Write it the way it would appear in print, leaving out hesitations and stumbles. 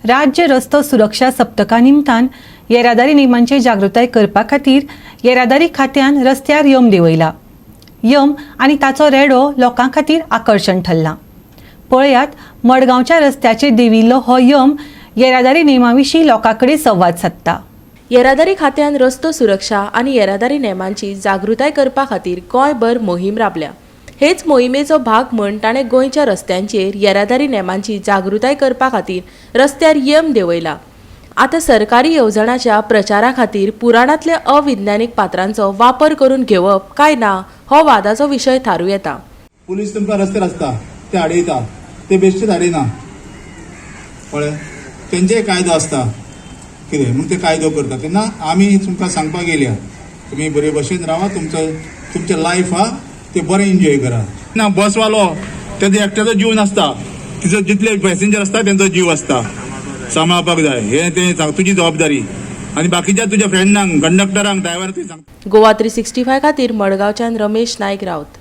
राज्य रस्तो सुरक्षा सप्तका निमतान येरादारी नेमांची जागृताय करपा खातीर येरादारी खात्यान रस्त्यार यम देंवयला. यम आनी ताचो रेडो लोकां खातीर आकर्शण ठरला. पळयात, मडगांवच्या रस्त्याचेर देंविल्लो हो यम येरादारी नेमां विशीं लोकां कडेन संवाद सादता. येरादारी खात्यान रस्तो सुरक्षा आनी येरादारी नेमांची जागृताय करपा खातीर गोंयभर मोहीम राबल्या. हेच मोहिमेचो भाग म्हूण ताणें गोंयच्या रस्त्यांचेर येरादारी नेमांची जागृताय करपा खातीर रस्त्यार येम देंवयला. आतां सरकारी येवजणाच्या प्रचारा खातीर पुराणांतल्या अविज्ञानीक पात्रांचो वापर करून घेवप काय ना हो वादाचो विशय थारूं येता. पुलीस तुमकां रस्त्यार आसता, ते आडयता, ते बेश्टेच आडयना. कळ्ळें? तेंचेय कायदो आसता कितें म्हूण ते कायदो करता. तेन्ना आमी तुमकां सांगपाक येयल्या, तुमी बरे भशेन रावा, तुमचो तुमचें लायफ आहा ते बरें एन्जॉय करा. ना बसवालो तेजो एकट्याचो जीव नासता, तिजो जितले पॅसेंजर आसता तेंचो जीव आसता. सांबाळपाक जाय हें तें सांग, तुजी जबाबदारी आनी बाकीच्या तुज्या फ्रेंडांक, कंडक्टरांक, ड्रायव्हरांक तुवें सांग. गोवा 365 खातीर मडगांवच्यान रमेश नायक राऊत.